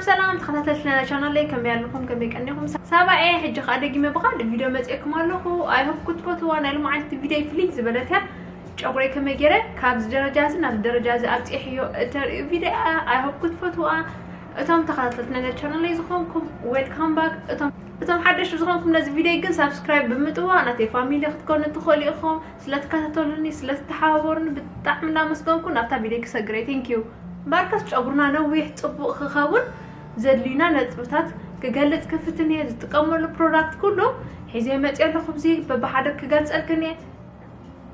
ሰላም ተኸታተልቲ ናይ ቻናለይ፣ ከመይ ኣለኹም? ከመይ ቀኒኹም? ሳባኤ ሕጂ ኸኣ ደጊመ ብኻልእ ቪድዮ መጺኤኩም ኣለኹ። I hope ክትፈትዋ። ናይ ሎማዓንቲ ቪድዮ ፍልይ ዝበለት እያ። ጨጉረይ ከመይ ገይረ ካብዚ ደረጃ እዚ ናብዚ ደረጃ እዚ ኣብጺሐዮ እተርእዩ ቪድዮ እያ። I hope ክትፈትዋ። እቶም ተኸታተልቲ ናይ ቻናለይ ዝኾንኩም welcome back። እቶም እቶም ሓደሽቲ ዝኾንኩም ነዚ ቪድዮ ግን ሳብስክራይብ ብምጥዋቕ ናተይ ፋሚሊ ክትኮኑ ትኽእሉ ኢኹም። ስለትከታተሉኒ ስለትተሓባበሩኒ ብጣዕሚ እናመስገንኩ ናብታ ቪድዮ ክሰግር እየ። Thank you። ባርከስ ጨጉርና ነዊሕ ጽቡቕ ክኸውን ዘድልዩና ነጥብታት ክገልጽ ክፍትን እየ። ዝጥቀመሉ ፕሮዳክት ኩሉ ሒዘ መጽእ ኣለኹ። ብዚ በብሓደ ክገልጸልክን እየ።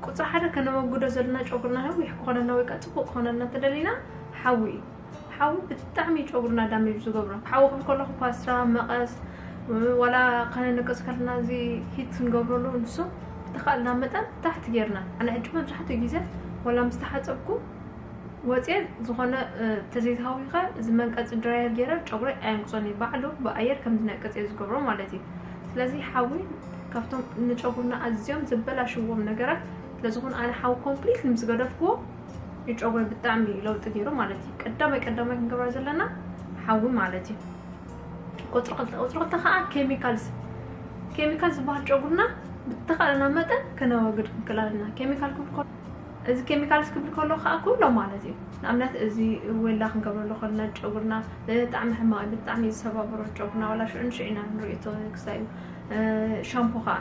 ቁጽሪ ሓደ ከነወግዶ ዘለና ጨጉርና ነዊሕ ክኾነልና ወይ ከዓ ጽቡቕ ክኾነልና ተደሊና ሓዊ እዩ። ሓዊ ብጣዕሚ እዩ ጨጉርና ዳሜጅ ዝገብሮ። ሓዊ ክብል ከለኹ ፓስትራ፣ መቐስ፣ ዋላ ከነንቅጽ ከለና እዚ ሂት ክንገብረሉ ንሱ ብተኻእልና መጠን ታሕቲ ጌርና። ኣነ ሕጂ መብዛሕትኡ ግዜ ዋላ ምስ ተሓጸብኩ ወፅየ ዝኾነ ተዘይተሃዊኸ እዚ መንቀፂ ድራየር ገይረ ጨጉረይ ኣየንቅፆን እዩ። ባዕሉ ብኣየር ከም ዝነቅፅ እየ ዝገብሮ ማለት እዩ። ስለዚ ሓዊ ካብቶም ንጨጉርና ኣዝዮም ዘበላሽዎም ነገራት ስለዝኾነ ኣነ ሓዊ ኮምፕሊትሊ ምስ ገደፍክዎ ንጨጉረይ ብጣዕሚ ለውጢ ገይሩ ማለት እዩ። ቀዳማይ ቀዳማይ ክንገብራ ዘለና ሓዊ ማለት እዩ። ቁፅሪ ክልተ ቁፅሪ ክልተ ከዓ ኬሚካልስ ኬሚካል ዝበሃል ጨጉርና ብተኻእለና መጠን ከነወግድ ክንክእል ኣለና። ኬሚካል ክብል ከሎ እዚ ኬሚካልስ ክብል ከሎ ከዓ ኩሎም ማለት እዩ። ንኣብነት እዚ ወላ ክንገብረሉ ከለና ጨጉርና ብጣዕሚ ሕማቕ እዩ። ብጣዕሚ ዝሰባብሮ ጨጉርና ዋላ ሽዑ ንሽዑ ኢና ንሪኦ ክሳይ እዩ። ሻምፖ ከዓ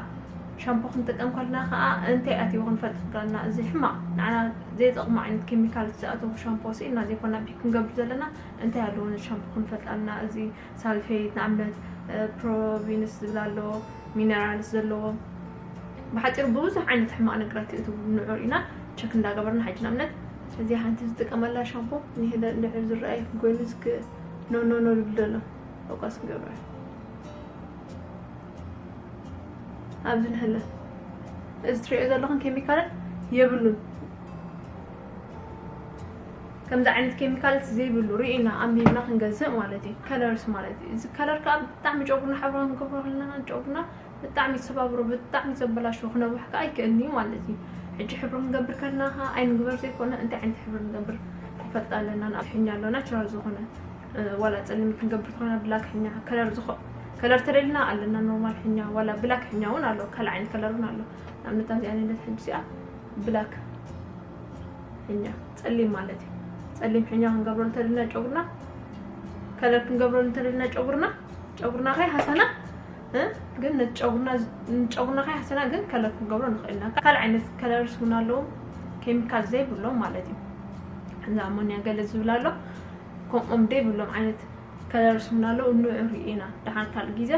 ሻምፖ ክንጥቀም ከለና ከዓ እንታይ ኣትይዎ ክንፈልጥ ከለና እዚ ሕማቕ ንዓና ዘይጠቕሙ ዓይነት ኬሚካል ዝኣተዉ ሻምፖ ስኢልና ዘይኮና ፒክ ክንገብር ዘለና እንታይ ኣለዎ ሻምፖ ክንፈልጥ ኣለና። እዚ ሳልፌት ንኣብነት ፕሮቪንስ ዝብል ኣለዎ ሚነራልስ ዘለዎ ብሓፂሩ ብዙሕ ዓይነት ሕማቕ ነገራት ይእትው ንዑ ኢና ቸክ እንዳገበርና ሓጂ ንኣብነት እዚ ሓንቲ ዝጥቀመላ ሻምፖ ንሄደ እንድሕር ዝረኣየኩም ኮይኑ ዝክ ኖ ኖ ኖ ዝብል ዘሎ ፎካስ ንገብረ ኣብዚ ንህለ እዚ ትሪኦ ዘለኹም ኬሚካላት የብሉን። ከምዚ ዓይነት ኬሚካልስ ዘይብሉ ርኢና ኣንቢብና ክንገዝእ ማለት እዩ። ከለርስ ማለት እዩ። እዚ ከለር ከዓ ብጣዕሚ ጨጉርና ሕብራዊ ንገብሮ ከለና ጨጉርና ብጣዕሚ ዝሰባብሮ ብጣዕሚ ዘበላሽዎ ክነውሕ ከዓ ኣይክእልን እዩ ማለት እዩ። ሕጂ ሕብሪ ክንገብር ከለና ከዓ ኣይንግበር ዘይኮነ እንታይ ዓይነት ሕብሪ ንገብር ንፈልጥ ኣለና። ንኣብነት ሕኛ ኣሎ ናቹራል ዝኾነ ዋላ ፀሊም ክንገብር ተኾይና ብላክ ሕኛ ከለር ዝኾ ከለር ተደልና ኣለና ኖርማል ሕኛ ዋላ ብላክ ሕኛ እውን ኣሎ ካልእ ዓይነት ከለር እውን ኣሎ። ንኣብነት ኣብዚኣ ነለት ሕጂ እዚኣ ብላክ ሕኛ ፀሊም ማለት እዩ። ፀሊም ሕኛ ክንገብረሉ ተደልና ጨጉርና ከለር ክንገብረሉ ተደልና ጨጉርና ጨጉርና ከይ ሃሰና ግን ነቲ ጨጉርና ጨጉርና ከይ ሃሰና ግን ከለር ክንገብሮ ንኽእል ኢና። ካልእ ዓይነት ከለርስ እውን ኣለዎም ኬሚካል ዘይብሎም ማለት እዩ። እዛ ኣሞንያ ገለ ዝብል ኣሎ ከምኦም ዘይብሎም ዓይነት ከለርስ እውን ኣለዉ ንዑ ርኢና ደሓን ካልእ ግዜ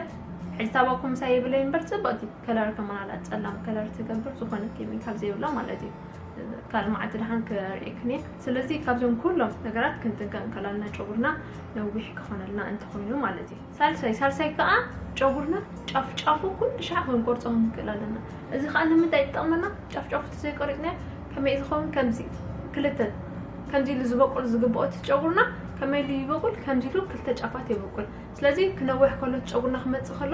ሕጂ ታባኩም ምሳይ የብለይ እምበር ፅብቕቲ ከለር ከመናላ ፀላም ከለር ትገብር ዝኾነ ኬሚካል ዘይብላ ማለት እዩ። ካልእ መዓልቲ ደሓን ክርእየክን እየ። ስለዚ ካብዞም ኩሎም ነገራት ክንጥንቀቅ እንከላልና ጨጉርና ነዊሕ ክኾነልና እንተኾይኑ ማለት እዩ። ሳልሳይ ሳልሳይ ከዓ ጨጉርና ጫፍ ጫፉ ኩሉ ሻዕ ክንቆርፆ ክንክእል ኣለና። እዚ ከዓ ንምንታይ ይጠቕመና? ጫፍ ጫፉ ተዘይቆሪፅና ከመይ ዝኸውን ከምዚ ክልተ ከምዚ ኢሉ ዝበቁል ዝግብኦ እቲ ጨጉርና ከመይ ኢሉ ይበቁል ከምዚ ኢሉ ክልተ ጫፋት ይበቁል። ስለዚ ክነውሕ ከሎ እቲ ጨጉርና ክመፅእ ከሎ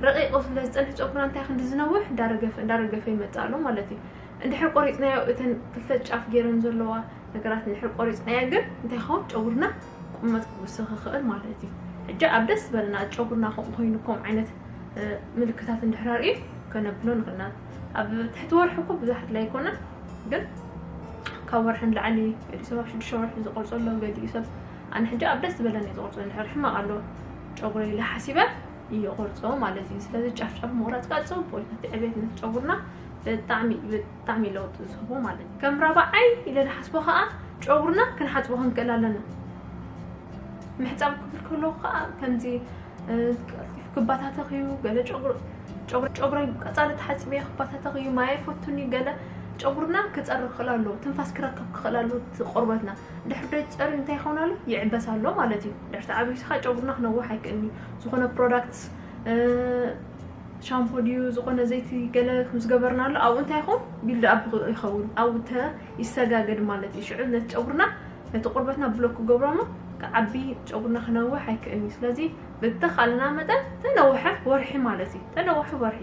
ረቂቁ ስለ ዝፀንሕ ጨጉርና እንታይ ክንዲ ዝነውሕ እንዳረገፈ እንዳረገፈ ይመፅእ ኣሎ ማለት እዩ። እንድሕር ቆሪፅናዮ እተን ክልተ ጫፍ ገይረን ዘለዋ ነገራት እንድሕር ቆሪፅናዮ ግን እንታይ ይኸውን ጨጉርና ቁመት ክውስኽ ይኽእል ማለት እዩ። ሕጂ ኣብ ደስ ዝበለና ጨጉርና ከምኡ ኮይኑ ከም ዓይነት ምልክታት እንድሕር ኣርእዩ ከነብሎ ንኽእልና ኣብ ትሕቲ ወርሒ እኮ ብዙሓት ላይ ኣይኮነን ግን ካብ ወርሒ ንላዕሊ ገሊኡ ሰብ ኣብ ሽዱሽተ ወርሒ ዝቆርፆ ኣሎ ገሊኡ ሰብ ኣነ ሕጂ ኣብ ደስ ዝበለኒ ዝቆርፆ እንድሕር ሕማቕ ኣሎ ጨጉረ ኢለ ሓሲበ ይቆርፆ ማለት እዩ። ስለዚ ጫፍ ጫፍ ምቑራፅ ከዓ ፅቡቅ እዩ። ነቲ ዕቤት ነቲ ጨጉርና ብጣዕሚ ብጣዕሚ ለውጢ ዝህቦ ማለት እዩ። ከም ራብዓይ ኢለ ዝሓስቦ ከዓ ጨጉርና ክንሓፅቦ ክንክእል ኣለና። ምሕፃብ ክብል ከለኹ ከዓ ከምዚ ቀልጢፉ ክባታተኽ እዩ። ገለ ጨጉረይ ቀፃሊ ተሓፂበ ክባታተኽ እዩ። ማይ ኣይፈቱን እዩ። ገለ ጨጉርና ክፀሪ ክኽእል ኣለዎ። ትንፋስ ክረከብ ክኽእል ኣለዎ። እቲ ቆርበትና ድሕሪ ዶ ይፀሪ እንታይ ይኸውን ኣሎ ይዕበስ ኣሎ ማለት እዩ። ድሕሪ ተዓቢሱ ከዓ ጨጉርና ክነውሕ ኣይክእልን እዩ። ዝኾነ ፕሮዳክትስ ሻምፖ ድዩ ዝኾነ ዘይቲ ገለ ምስ ገበርናሉ ኣብኡ እንታይ ይኸውን ቢልድ ኣፕ ይኸውን ኣብኡ ተ ይሰጋገድ ማለት እዩ። ሽዑ ነቲ ጨጉርና ነቲ ቁርበትና ብሎክ ክገብሮ እሞ ክዓቢ ጨጉርና ክነውሕ ኣይክእልን እዩ። ስለዚ ብተኻልና መጠን ተነውሐ ወርሒ ማለት እዩ። ተነውሐ ወርሒ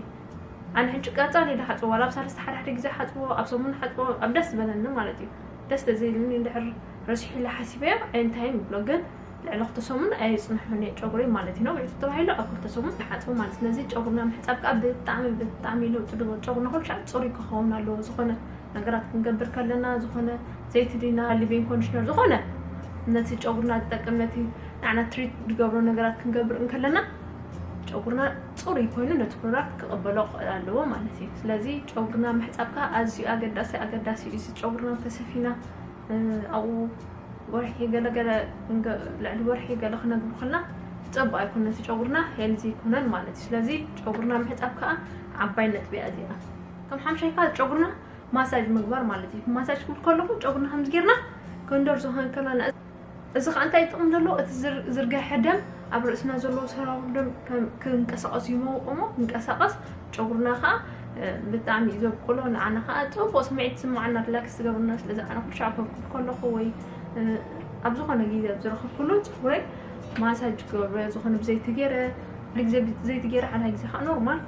ኣነ ሕጂ ቀፃሊ ዶ ሓፅቦ ዋላ ኣብ ሳልስቲ ሓደ ሓደ ግዜ ሓፅቦ ኣብ ሰሙን ሓፅቦ ኣብ ደስ ዝበለኒ ማለት እዩ። ደስ ተዘይልኒ እንድሕር ረሲሑ ኢለ ሓሲበዮ ኣይንታይን ይብሎ ግን ልዕሊ ክልተ ሰሙን ኣየጽንሖን እየ ጨጉሪ ማለት እዩ። ነዊሕ ተባሂሉ ኣብ ክልተ ሰሙን ይሓጽቡ ማለት። ስለዚ ጨጉርና ምሕጻብ ከዓ ብጣዕሚ፣ ብጣዕሚ ለውጢ ድቦ ጨጉርና ኩሉ ሻዕ ጽሩይ ክኸውን ኣለዎ። ዝኾነ ነገራት ክንገብር ከለና፣ ዝኾነ ዘይቲ ዲና፣ ሊቪንግ ኮንዲሽነር፣ ዝኾነ ነቲ ጨጉርና ዝጠቅም፣ ነቲ ንዓና ትሪት ዝገብሮ ነገራት ክንገብር እንከለና፣ ጨጉርና ጽሩይ ኮይኑ ነቲ ፕሮዳክት ክቕበሎ ክኽእል ኣለዎ ማለት እዩ። ስለዚ ጨጉርና ምሕጻብ ከዓ ኣዝዩ ኣገዳሲ፣ ኣገዳሲ እዩ። እዚ ጨጉርና ተሰፊና፣ እ፣ ኣብኡ ወርሒ ገለገለ እንገ-፣ ልዕሊ ወርሒ ገለ ክነግብር ከለና ጽቡቕ ኣይኮነን፣ እቲ ጨጉርና ሄልዚ ኣይኮነን ማለት እዩ። ስለዚ ጨጉርና ምሕጻብ ከዓ ዓባይ ነጥቢ እያ እዚኣ። ከም ሓምሻይ ከዓ ጨጉርና ማሳጅ ምግባር ማለት እዩ። ማሳጅ ክብል ከለኹ ጨጉርና ከምዚ ጌርና ክንደርዞ ከንከና፣ እዚ ከዓ እንታይ ጥቕሚ ዘለዎ? እቲ ዝር-፣ ዝርጋሐ ደም ኣብ ርእስና ዘለዎ ሰራውር ደም ከም-፣ ክንቀሳቐስ ይመውቕሞ፣ ክንቀሳቐስ ጨጉርና ከዓ፣ እ፣ ብጣዕሚ እዩ ዘብቁሎ። ንዓና ከዓ ጽቡቕ ስምዒት ይስምዓና፣ ሪላክስ ትገብርና። ስለዚ ኣነ ኩሉ ሻዕ ኮፍ ክብል ከለኹ ወይ፣ እ፣ ኣብ ዝኾነ ግዜ ኣብ ዝረኸብኩሉ ጨጉረይ ማሳጅ ገብረ፣ ዝኾነ ብዘይቲ ገይረ፣ ሓደ ግዜ ብዘይቲ ገይረ፣ ሓደ ግዜ ከዓ ኖርማል፣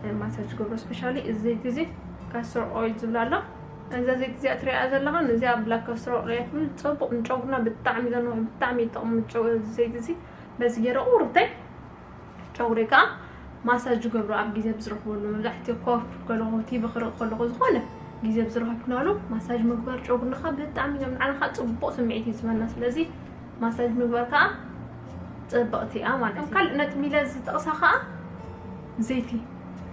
እ፣ ማሳጅ ገብረ። ስፔሻሊ እዚ ዘይቲ እዚ ካስተር ኦይል ዝብል ኣሎ። እዛ ዘይቲ እዚኣ ትሪኣ ዘለኻ፣ እዚኣ ብላክ ካስተር ኦይል እያ ትብል። ጽቡቕ ንጨጉርና ብጣዕሚ ዘንውሕ፣ ብጣዕሚ ይጠቕሙ ጨ-፣ ዘይቲ እዚ። በዚ ገይረ ቁርብተይ ጨጉሪ ከዓ ማሳጅ ገብሮ ኣብ ግዜ ብዝረኽበሉ፣ መብዛሕትኡ ኮፍ ከለኹ፣ ቲቪ ክርኢ ከለኹ፣ ዝኾነ ግዜ ብዝረኸብኩናሉ ማሳጅ ምግባር ጨጉርና ከዓ ብጣዕሚ፣ ንዓና ከዓ ጽቡቕ ስምዒት እዩ ዝህበና። ስለዚ ማሳጅ ምግባር ከዓ ጽብቕቲ እያ ማለት እዩ። ካልእ ነጥቢ ኢለ ዝጠቕሳ ከዓ ዘይቲ፣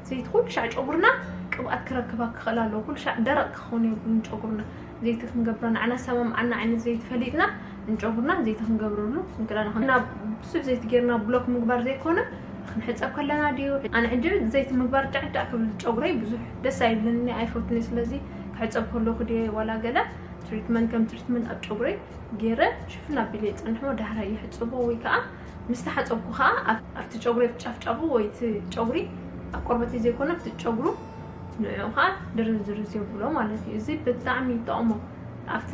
ዘይቲ ኩሉ ሻዕ ጨጉርና ቅብኣት ክረክባ ክኽእል ኣለዎ። ኩሉ ሻዕ ደረቕ ክኸውን የብሉን ጨጉርና። ዘይቲ ክንገብሮ ንዓና ሰማምዓና ዓይነት ዘይቲ ፈሊጥና ንጨጉርና ዘይቲ ክንገብረሉ ክንክእል ኢና። እና ብዙሕ ዘይቲ ጌርና ብሎክ ምግባር ዘይኮነ፣ ክንሕጸብ ከለና ድዩ? ኣነ ሕጂ ዘይቲ ምግባር ጫዕጫዕ ክብል ጨጉረይ ብዙሕ ደስ ኣይብለኒ፣ ኣይፈቱን። ስለዚ ክሕጸብ ከለኹ ድየ ዋላ ገለ ትሪትመንት ከም ትሪትመንት ኣብ ጨጉረይ ገይረ ሽፍን ኣቢለ ይጸንሖ፣ ዳሕራይ ይሕጽቦ ወይ ከዓ ምስ ተሓጸብኩ ከዓ ኣብ-፣ ኣብቲ ጨጉሪ፣ ኣብቲ ጫፍ ጫፉ ወይ እቲ ጨጉሪ ኣብ ቆርበተይ ዘይኮነ ኣብቲ ጨጉሩ ንዕኡ ከዓ ድርዝ ድርዝ የብሎ ማለት እዩ። እዚ ብጣዕሚ ይጠቕሞ። ኣብቲ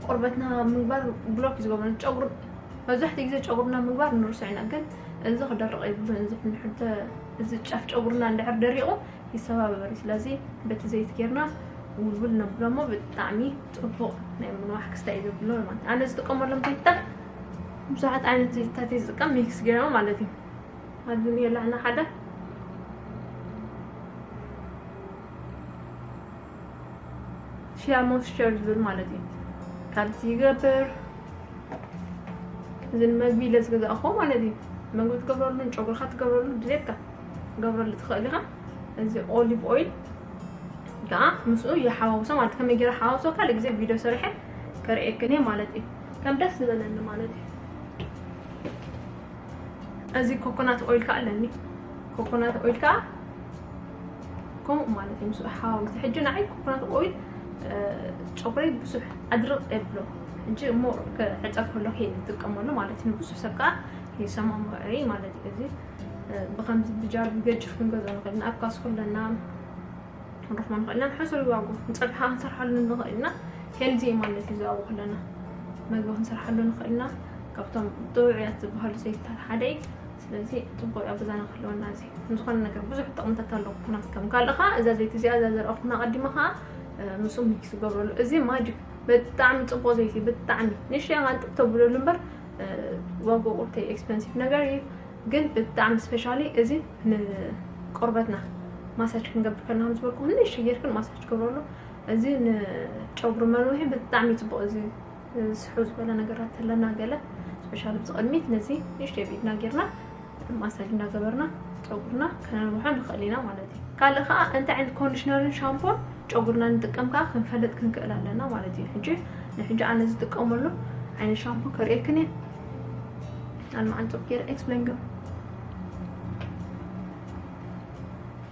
ቆርበትና ምግባር ብሎክ እዩ ዝገብሮ። ጨጉሪ፣ መብዛሕትኡ ግዜ ጨጉርና ምግባር ንርሶ ኢና፣ ግን እዚ ክደርቕ የብሉን። እዚ እንድሕር ተ-፣ እዚ ጫፍ ጨጉርና እንድሕር ደሪቑ ይሰባበር እዩ። ስለዚ በቲ ዘይቲ ጌርና ውልውል ነብሎ እሞ ብጣዕሚ ጽቡቕ ናይ ምንዋሕ ክስታይ እዩ ዘብሎ ማለት። ኣነ ዝጥቀመሎም ዘይትታት ብዙሓት ዓይነት ዘይትታት እየ ዝጥቀም፣ ሚክስ ገይረ ማለት እዩ። ኣብዚ የላዕና ሓደ ሺያ ሞይስቸር ዝብል ማለት እዩ። ካብዚ ይገብር፣ እዚ ንመግቢ ኢለ ዝገዛእኹዎ ማለት እዩ። መግቢ ትገብረሉ፣ ንጨጉርኻ ትገብረሉ፣ ድሌትካ ትገብረሉ ትኽእል ኢኻ። እዚ ኦሊቭ ኦይል ከዓ ምስኡ ይሓዋውሶ ማለት፣ ከመይ ገይረ ሓዋውሶ ካልእ ግዜ ቪድዮ ሰሪሐ ከርእየክን እየ ማለት እዩ። ከም ደስ ዝበለኒ ማለት እዩ። እዚ ኮኮናት ኦይል ከዓ ኣለኒ። ኮኮናት ኦይል ከዓ ከምኡ ማለት እዩ፣ ምስኡ ሓዋውሶ። ሕጂ ንዓይ ኮኮናት ኦይል፣ እ፣ ጨጉረይ ብዙሕ ኣድርቕ የብሎ። ሕጂ እሞ ክሕጸብ ከሎ ከይጥቀመሉ ማለት እዩ። ብዙሕ ሰብ ከዓ ይሰማምዑ ማለት እዩ። እዚ፣ እ፣ ብኸምዚ ብጃር ብገጅፍ ክንገዝኦ ንኽእል ኢና። ኣብ ካስኮ ኣለና፣ ክንረኽቦ ንኽእል ኢና። ሕሱር ዋጉ ንጸብሒ ክንሰርሓሉ ንኽእል ኢና። ሄልዚ ማለት እዩ፣ ዝዋጉ ከለና መግቢ ክንሰርሓሉ ንኽእል ኢና። ካብቶም ጥዑያት ዝበሃሉ ዘይትታት ሓደ እዩ። ስለዚ ጽቡቕ እዩ ኣብ ገዛና ክህልወና። እዚ ንዝኾነ ነገር ብዙሕ ጥቕምታት ኣለዎ። ኮኮናት ከም ካልእ ኸዓ እዛ ዘይቲ እዚኣ፣ እዛ ዘርኣኹና ቀዲመ ኸዓ፣ እ፣ ምስኡ ሚክስ ይገብረሉ። እዚ ማጂክ ብጣዕሚ ጽቡቕ ዘይቲ፣ ብጣዕሚ ንእሽተይ ቐንጥብ ተብለሉ እምበር፣ እ፣ ዋግኡ ቁርተይ ኤክስፐንሲቭ ነገር እዩ። ግን ብጣዕሚ ስፔሻሊ እዚ ንቆርበትና ማሳጅ ክንገብር ከለና፣ ከም ዝበልኩ፣ ንእሽተይ ጌርክን ማሳጅ ገብረሉ። እዚ ንጨጉሪ መንውሒ ብጣዕሚ ጽቡቕ። እዚ ስሑ ዝበለ ነገራት ተለና ገለ፣ ስፔሻሊ ብዚ ቅድሚት ነዚ ንእሽተይ ብኢድና ጌርና ማሳጅ እንዳገበርና ጨጉርና ከነንውሖ ንኽእል ኢና ማለት እዩ። ካልእ ኸዓ እንታይ ዓይነት ኮንዲሽነርን ሻምፖን ጨጉርና ንጥቀም ከዓ ክንፈልጥ ክንክእል ኣለና ማለት እዩ። ሕጂ ንሕጂ ኣነ ዝጥቀመሉ ዓይነት ሻምፖ ከርእየክን እየ። ኣነ መዓንጥብ ገይረ ኤክስፕሌን ገ-፣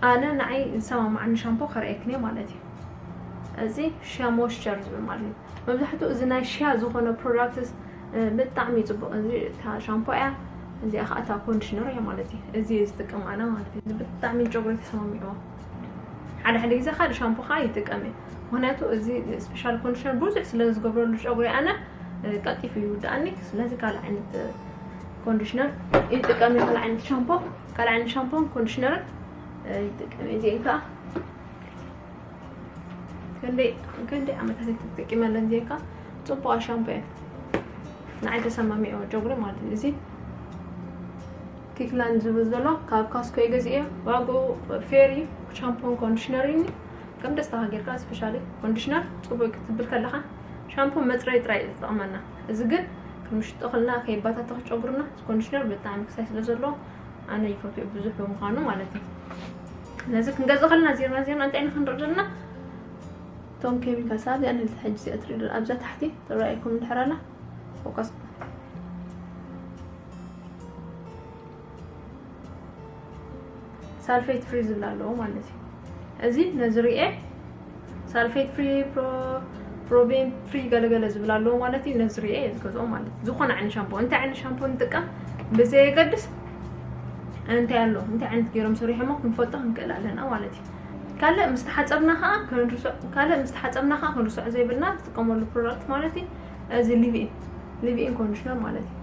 ኣነ ንዓይ ዝሰማማዓኒ ሻምፖ ከርእየክን እየ ማለት እዩ። እዚ ሺያ ሞይስቸር ዝብል ማለት እዩ። መብዛሕትኡ እዚ ናይ ሺያ ዝኾነ ፕሮዳክትስ፣ እ፣ ብጣዕሚ እዩ ጽቡቕ። እዚ እታ ሻምፖ እያ፣ እዚኣ ኸዓ እታ ኮንዲሽነር እያ ማለት እዩ። እዚ እየ ዝጥቀም ኣነ ማለት እዩ። እዚ ብጣዕሚ ጨጉሪ ተሰማሚዕዎ። ሓደ ሓደ ግዜ ካልእ ሻምፖ ኸዓ ይጥቀም እየ። ምኽንያቱ እዚ ስፔሻል ኮንዲሽነር ብዙሕ ስለ ዝገብረሉ ጨጉሪ ኣነ፣ እ፣ ቀልጢፉ ይውድኣኒ። ስለዚ ካልእ ዓይነት፣ እ፣ ኮንዲሽነር ይጥቀም እየ። ካልእ ዓይነት ሻምፖ፣ ካልእ ዓይነት ሻምፖን ኮንዲሽነርን፣ እ፣ ይጥቀም እየ። እዚኣ ከዓ ክንደይ፣ ክንደይ ዓመታት እየ ተጠቂመለን፣ እዚኣ ከዓ ጽቡቕ ሻምፖ እያ። ንዓይ ተሰማሚዑ ጨጉሪ ማለት እዩ። እዚ ኪክላንድ ዝብል ዘሎ ካብ ካስኮ እየ ገዚኤ። ዋግኡ ፌር እዩ። ሻምፖን ኮንዲሽነር እዩ። ከም ደስታኻ ጌርካ፣ ስፔሻሊ ኮንዲሽነር ጽቡቅ ክትብል ከለኻ ሻምፖ መጽረይ ጥራይ እዩ ዝጠቕመና። እዚ ግን ክንሽጦ ከለና ከይባታተኽ ጨጉርና፣ ኮንዲሽነር ብጣዕሚ ክሳይ ስለ ዘሎ ኣነ ይፈትዮ ብዙሕ ብምዃኑ ማለት እዩ። ስለዚ ክንገዝእ ከለና ዜርና ዜርና እንታይ ኢና ክንርኢ ዘለና? እቶም ኬሚካልስ ኣብዚኣ ንልቲ ሕጂ እዚኣ ትርኢ ኣለኹም ኣብዛ ታሕቲ ትረኣየኩም እንድሕር ኣላ ፎከስ ሳልፌት ፍሪ ዝብል ኣለዎ ማለት እዩ። እዚ ነዚ ርኤ ሳልፌት ፍሪ ፕሮቤን ፍሪ ገለገለ ዝብል ኣለዎ ማለት እዩ። ነዚ ርኤ እየ ዝገዝኦ ማለት እዩ። ዝኾነ ዓይነት ሻምፖ እንታይ ዓይነት ሻምፖ ንጥቀም ብዘየገድስ እንታይ ኣሎ እንታይ ዓይነት ገይሮም ሰሪሖሞ ክንፈልጦ ክንክእል ኣለና ማለት እዩ። ካልእ ምስ ተሓፀብና ከዓ ክንርስዕ ካልእ ምስ ተሓፀብና ከዓ ክንርስዖ ዘይብልና ዝጥቀመሉ ፕሮዳክት ማለት እዩ። እዚ ሊቪን ሊቪን ኮንዲሽነር ማለት እዩ።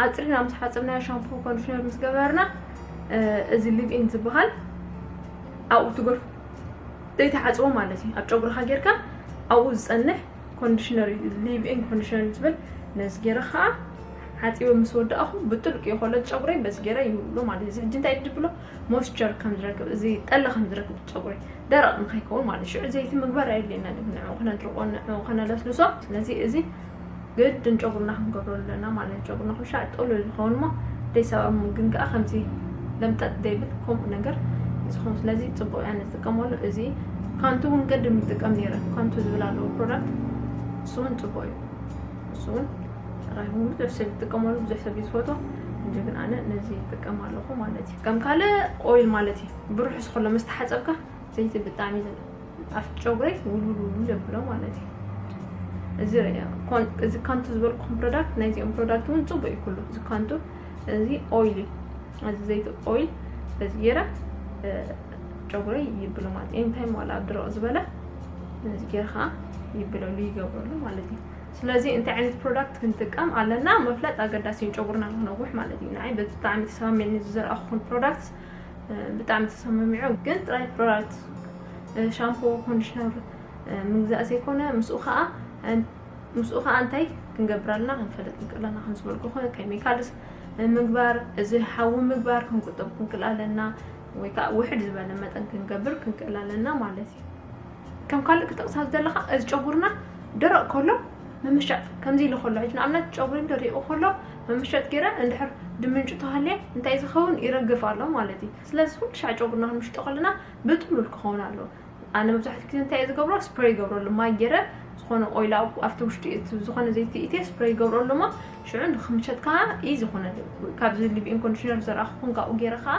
ኣፅሪና ምስ ሓፀብናዮ ሻምፖ ኮንዲሽነር ምስ ገበርና እዚ ሊቪን ዝበሃል ኣብኡ ትገድፎ ዘይተሓፅቦ ማለት እዩ። ኣብ ጨጉርካ ጌርካ ኣብኡ ዝፀንሕ ኮንዲሽነር እዩ። ሊቪን ኮንዲሽነር ዝብል ነዚ ገይረ ከዓ ሓፂበ ምስ ወዳእኹ ብጥልቂ ይኮለት ጨጉረይ በዚ ገይረ ይውሎ ማለት እዩ። እዚ ሕጂ እንታይ ድብሎ ሞስቸር ከም ዝረክብ እዚ ጠለ ከም ዝረክብ ጨጉረይ ደረቕ ንኸይከውን ማለት ሽዑ ዘይቲ ምግባር ኣየድልየና ንዕኡ ከነድርቆ ንዕኡ ከነለስልሶ። ስለዚ እዚ ግድን ጨጉርና ክንገብሮ ኣለና ማለት ጨጉርና ኩሻዕ ጥሉል ዝኸውን ሞ ደይሰባሙ ግን ከዓ ከምዚ ለምጠጥ ዘይብል ከምኡ ነገር ዝኸውን። ስለዚ ፅቡቅ እያ ንጥቀመሉ። እዚ ካንቱ እውን ቅድም ይጥቀም ነይረ። ካንቱ ዝብል ኣለዎ ፕሮዳክት እሱ እውን ፅቡቅ እዩ። እሱ እውን ራይ እውን ብዙሕ ሰብ ይጥቀመሉ ብዙሕ ሰብ ይዝፈቶ እንጂ ግን ኣነ ነዚ ይጥቀም ኣለኹ ማለት እዩ። ከም ካልእ ኦይል ማለት እዩ። ብሩሕ ዝኮሎ ምስ ተሓፀብካ ዘይቲ ብጣዕሚ ኣብ ጨጉረይ ውልውል ውልውል የብሎ ማለት እዩ። እዚ ርያ- ኮን- እዚ ካንቱ ዝበልኩም ፕሮዳክት ናይዚኦም ፕሮዳክት እውን ፅቡቅ እዩ ኩሉ እዚ ካንቱ እዚ ኦይል እዩ። እዚ ዘይቲ ኦይል በዚ ገይረ እ፣ ጨጉረይ ይብሎ ማለት እዩ። እንታይ ዋላ ኣብ ድረቕ ዝበለ ነዚ ገይረ ከዓ ይብለሉ ይገብረሉ ማለት እዩ። ስለዚ እንታይ ዓይነት ፕሮዳክት ክንጥቀም ኣለና ምፍላጥ ኣገዳሲ እዩ። ጨጉርና ንክነውሕ ማለት እዩ። ንዓይ ብጣዕሚ ተሰማሚዕኒ ዝዘርኣኹን ፕሮዳክት ብጣዕሚ ተሰማሚዑ ግን ጥራይ ፕሮዳክት ሻምፖ ኮንዲሽነር ምግዛእ ዘይኮነ ምስኡ ከዓ ምስኡ ከዓ እንታይ ክንገብር ኣለና ክንፈልጥ ክንክእል ኣለና ከም ዝበልኩ ኬሚካልስ ምግባር እዚ ሓዊ ምግባር ክንቁጠብ ክንክእል ኣለና ወይ ከዓ ውሕድ ዝበለ መጠን ክንገብር ክንክእል ኣለና ማለት እዩ። ከም ካልእ ክጠቕሳ ዝደለኻ እዚ ጨጉርና ደረቕ ከሎ ምምሻጥ ከምዚ ኢሉ ከሎ ሕጂ ንኣብነት ጨጉሪ ደሪቑ ከሎ ምምሻጥ ገይረ እንድሕር ድምንጩ ተሃልየ እንታይ ዝኸውን ይረግፍ ኣሎ ማለት እዩ። ስለዚ ኩሉ ሻዕ ጨጉርና ክንምሽጦ ከለና ብጥሉል ክኸውን ኣለዎ። ኣነ መብዛሕትኡ ግዜ እንታይ እየ ዝገብሮ ስፕሬይ ይገብረሉ ማይ ገይረ ዝኾነ ኦይል ኣብቲ ውሽጢ እቲ ዝኾነ ዘይቲ ኢትየ ስፕሬይ ይገብረሉ እሞ ሽዑ ንክምሸት ከዓ እዩ ዝኾነ ካብዚ ሊቪን ኮንዲሽነር ዘረኣኹኹን ካብኡ ገይረ ከዓ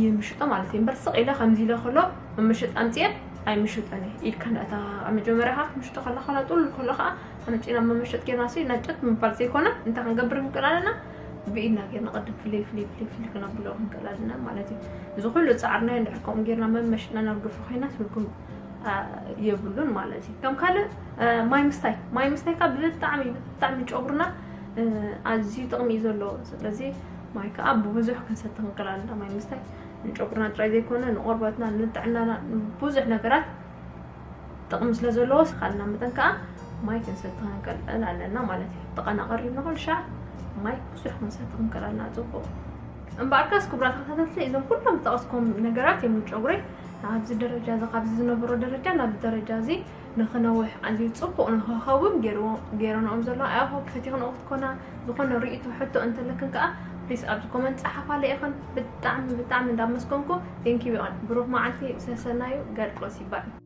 ይምሽጦ ማለት እዩ። እምበር ስቕ ኢለ ከምዚ ኢለ ከሎ መመሸጥ ኣምፅኤ ኣይምሽጦን እየ። ኢድካ እንዳእታ መጀመርያ ከዓ ክምሽጦ ከላ ከላ ጥሉል ከሎ ከዓ ኣምፂና መመሸጥ ጌርና ሲ ነጨት ምባል ዘይኮነ እንታይ ክንገብር ክንክእል ኣለና ብኢድና ጌርና ቅድም ፍልይ ፍልይ ፍልይ ፍልይ ክነብሎ ክንክእል ኣለና ማለት እዩ። እዚ ኩሉ ፃዕርና እንድሕር ከምኡ ጌርና መመሽጥና ናብ ግፉ ኮይና ትርጉም የብሉን ማለት እዩ። ከም ካልእ ማይ ምስታይ ማይ ምስታይ ካብ ብጣዕሚ ብጣዕሚ ጨጉርና ኣዝዩ ጥቕሚ እዩ ዘለዎ። ስለዚ ማይ ከዓ ብብዙሕ ክንሰቲ ክንክእል ኣለና። ማይ ምስታይ ንጨጉርና ጥራይ ዘይኮነ ንቆርበትና ንጥዕናና ብዙሕ ነገራት ጥቕሚ ስለ ዘለዎ ስኻልና መጠን ከዓ ማይ ክንሰቲ ክንክእል ኣለና ማለት እዩ። ጥቐና ቀሪብና ኩሉ ሻዕ ማይ ብዙሕ ክንሰቲ ክንክእል ኣለና። ፅቡቕ እምበኣርከስ ክቡራት ተኸታተልቲ እዞም ኩሎም ዝጠቐስኩም ነገራት እዮም ንጨጉረይ ኣብዚ ደረጃ እዚ ካብዚ ዝነበሮ ደረጃ ናብዚ ደረጃ እዚ ንክነውሕ ኣዝዩ ፅቡቕ ንክኸውን ገይረንኦም ዘሎ ኣያሆ ፈቲኽንኦ ክትኮና ዝኾነ ርእይቶ ሕቶ እንተለክን ከዓ ፕሊስ ኣብዚ ኮመንት ፀሓፋለ ኢኽን። ብጣዕሚ ብጣዕሚ እንዳመስገንኩ ቴንኪዩ ይቐን ብሩኽ መዓልቲ ሰሰናዩ ገርቆስ ይባል።